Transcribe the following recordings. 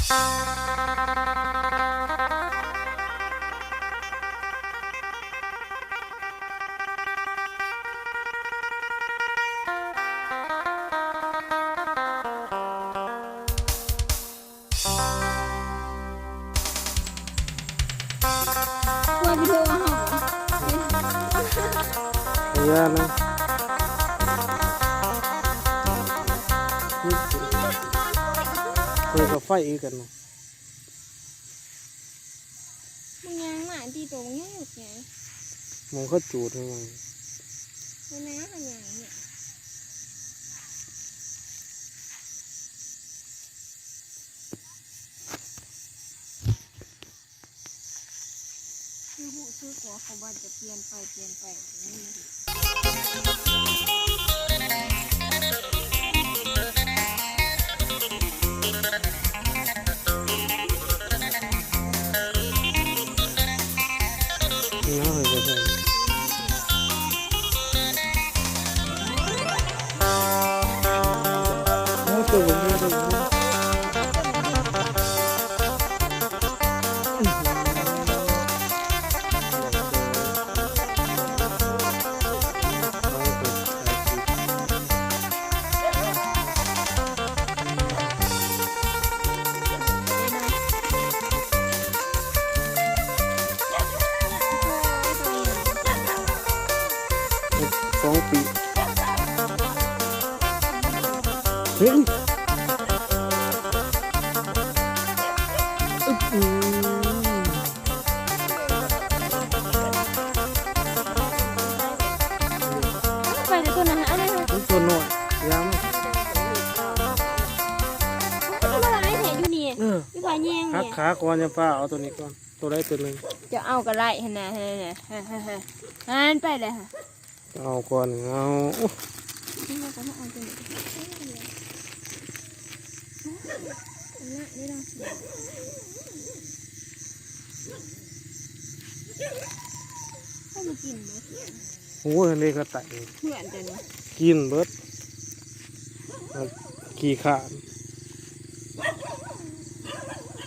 ກວ່າຊິໂທມາເຮົາ ຢ່ານະ ເປີດກາໄຟຄືກັນເນາະ. ມຶງຍ່າງມາຕິໂຕ ມຶງຍ່າງລູກຍ່າງ ໝ່ອງເຂົາຈູດໃຫ້ມັນ ບໍ່ນາເຮົາຍ່າງນີ້. ຄືຮູ້ສຶກວ່າຂອງບ້ານຈະປ່ຽນໄປ ປ່ຽນໄປ. ສອງປີ ເຫັນ ອືມ ໄປແຕ່ຕົວນັ້ນ ອັນນັ້ນ ມັນຕົວນ້ອຍ ຢ່າມາ ມັນບໍ່ຫຼາຍແທ້ຢູ່ນີ້ ເອີ ຢູ່ວ່າແຍງນີ້ ຫັກຂາກ່ອນ ຢ່າຟ້າວ ເອົາຕົວນີ້ກ່ອນ ຕົວໃດຕົວໜຶ່ງ ຈະເອົາກໍໄລ່ຫັ້ນນະ ຫັ້ນນະ ຫັ້ນ ຫັ້ນ ຫັ້ນ ຫັ້ນ ໄປເລີຍຫັ້ນ. ເອົາກ່ອນ ເອົາ ໂອ້ຍ ອັນນີ້ກໍໄຕ ເພື່ອນເຈົ້ານີ້ ກິນເບິດ ຂີ້ຄ້ານ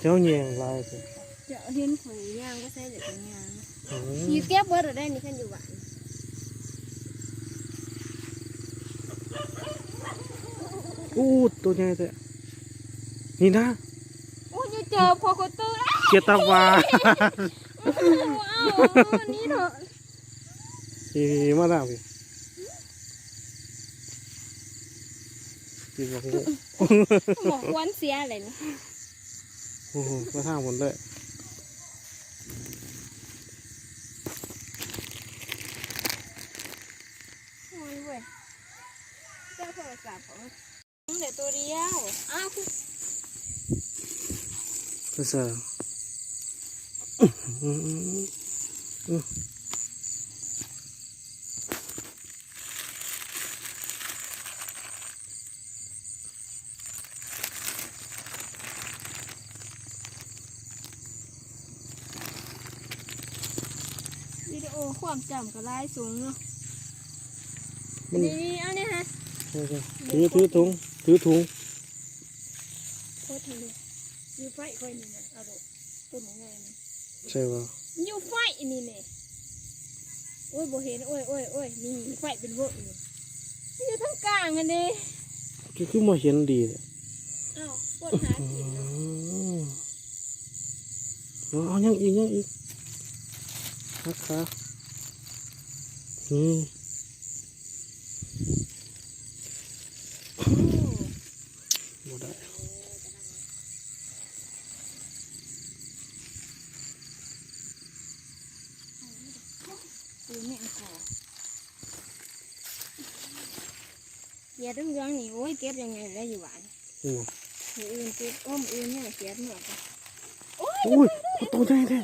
ເຈົ້າແຍງຫຼາຍແທ້. ເຈົ້າເຫັນຂ້ອຍຍ່າງໄປໃສແລ້ວກໍຍ່າງ ອືມ ຊິເກັບເບິດແລ້ວໄດ໋ນີ້ ຄັນຢູ່ບ້ານ ອູ້ ໂຕໃຫຍ່ແທ້ ນີ້ນະ ໂອ້ຍ ຢ່າຈັບ ຂ້ອຍ ຂ້ອຍຕື່ນ ເຈຍຕາວາ ເອົາ ນີ້ເນາະ ນີ້ໆ ມາທາງພີ້ ກິນໝາກຫຸ່ງ ໝາກຫວານເສຍແລ້ວນີ້ ໂອ້ໂຫ ມາທາງພຸ້ນເລີຍ ຮ້ອນເວີຍ ເຈົ້າໂທລະສັບ ເຫຼືອຕົວດຽວ ອ້າວ ຄື ຄືເສືອ ວິດີໂອຄວາມຈຳກໍຫຼາຍສູງເນາະ ມັນ ນີ້ໆ ເອົານີ້ຮະ ຖື ຖື ຖືຖົງ ຖືຖົງ ໂຄດເຫັນເດ້ ຢູ່ໄຟຂ້ອຍນີ້ນະ ເອົາໂລດ ຕົ້ນໃຫຍ່ນີ້ ໃຊ່ບໍ່ ຢູ່ໄຟນີ້ແຫຼະ ໂອ້ຍ ບໍ່ເຫັນ ໂອ້ຍ ໂອ້ຍ ໂອ້ຍ ນີ້ໄຟເປັນວົງນີ້ ຢູ່ທາງກາງຫັ້ນເດ້ ຄື ຄືບໍ່ເຫັນດີແທ້ ເອົ້າ ຄົນຫາກິນເນາະ ອືມ ເອົາ ຍັງອີກ ຍັງອີກ ຫັກຂາ ນີ້ ໂອ້ ບໍ່ໄດ້ ເອີ ແມ່ນກໍ ກຽດເຫຼືອງໆນີ້ ໂອ້ຍ ເກັບຍັງໄງແລ້ວຢູ່ບ້ານ ອືມ ມື້ອື່ນເກັບ ໂອ້ ມື້ອື່ນຍັງກຽດເມືອ ໂອ້ຍ ໂອ້ຍ ໂຕໃຫຍ່ແທ້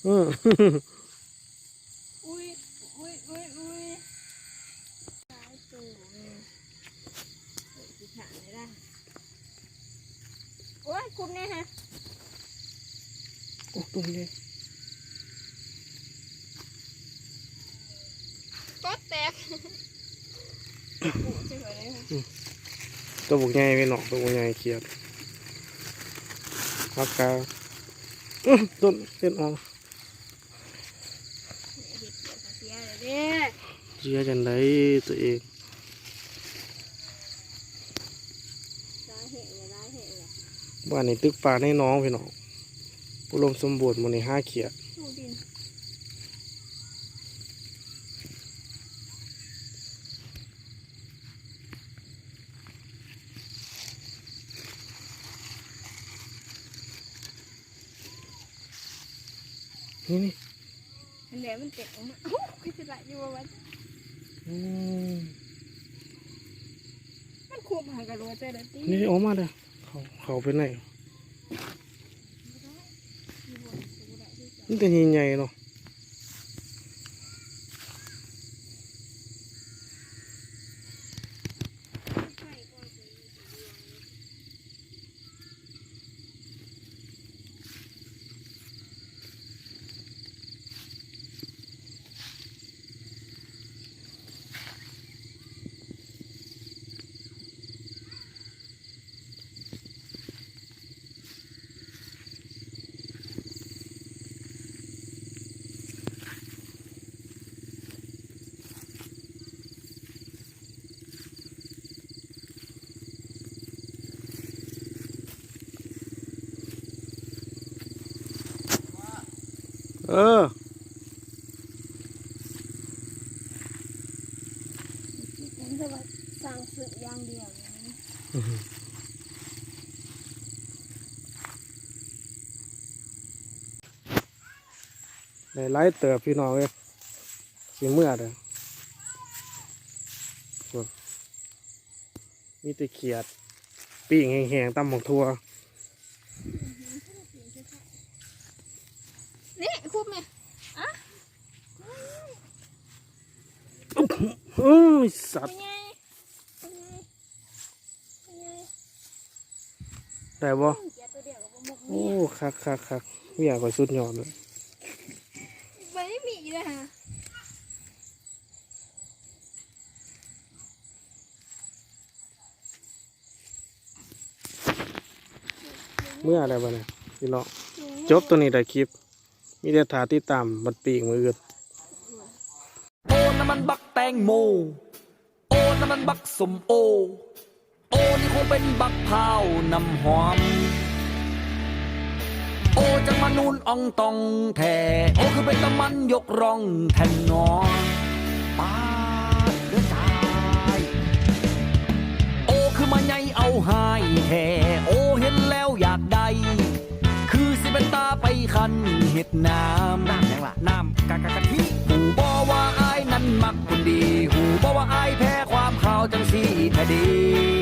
ເອີ ອຸ້ຍ ອຸ້ຍ ອຸ້ຍ ອຸ້ຍ ຫຼາຍໂຕ ອືມ ໂອ້ຍ ຊິຂາດໄດ້ລະ ໂອ້ຍ ຄຸບແນ່ຮະ ໂອ້ ຕົງເດ້ ປ ແຕກ ໂຕບັກໃຫຍ່ພີ່ນ້ອງ ໂຕບັກໃຫຍ່ຂຽດ ຮັກກາ ອື້ ຕົ້ນເລັດອອກ ເສຍຈັ່ງໃດຕົວເອງ ຫຼາຍແຮງແລ້ວ ຫຼາຍແຮງແລ້ວ ບ້ານນີ້ຕຶກປາໃນໜອງພີ່ນ້ອງ ອຸດົມສົມບູນ ມື້ນີ້ຫາຂຽດ. ນີ້ໆ ອັນແຫຼະມັນເຕັດອອກມາ ເອົ້າ ຄືຊິໄດ້ຢູ່ບໍ່ວະ ອືມ ມັນຄຸບຫາກະໂລໃຈແລ້ວຕິ ນີ້ອອກມາເດີ້ ເຂົ້າ ເຂົ້າໄປໃນ ມັນກໍໃຫຍ່ໆເນາະ. ເອີ ມີແຕ່ວ່າສັ່ງຊື້ຢ່າງດຽວ ໄດ້ຫຼາຍເຕີບພີ່ນ້ອງເອີຍ ຊິເມືອເດີ້ ມີແຕ່ຂຽດ ປີ້ງແຫ້ງໆ ຕຳບັກຖົ່ວ ນີ້ ຄຸບແມ່ ອະ ໂອ້ຍ ສັດ ໄດ້ບໍ່? ໂອ້ ຄັກໆໆ ເວຍຂ້ອຍສຸດຍອດເລີຍ ບໍ່ໄດ້ມີເລີຍຫາ ເມືອແລ້ວບັດນີ້ພີ່ນ້ອງ ຈົບໂຕນີ້ໄດ້ຄລິບ ມີແຕ່ຖ້າຕິດຕາມບັດປີກມື້ອື່ນ. ໂອ້ ນັ້ນມັນບັກແຕງໂມ ໂອ້ ນັ້ນມັນບັກສົ້ມໂອ ໂອ້ ນີ້ຄົງເປັນບັກພ້າວນ້ຳຫອມ ໂອ້ ຈັ່ງມານູນອ່ອງຕ່ອງແທ້ ໂອ້ ຄືເປັນຕາມັນຍົກຮ່ອງແທ້ນໍ ປາດເດີຈາຍ ໂອ້ ຄືມາໃຫຍ່ເອົາຫາຍແທ້ ໂອ້ ເຫັນແລ້ວຢາກໄດ້ ຄືຊິເປັນຕາໄປຂັນເຮັດນ້ຳ ນ້ຳຫຍັງລະ? ນ້ຳກະ ກະ ກະທິ ຮູ້ບໍ່ວ່າອ້າຍນັ້ນມັກຄົນດີ ຮູ້ບໍ່ວ່າອ້າຍແພ້ຄວາມຂາວຈັ່ງຊີ້ແທ້ເດ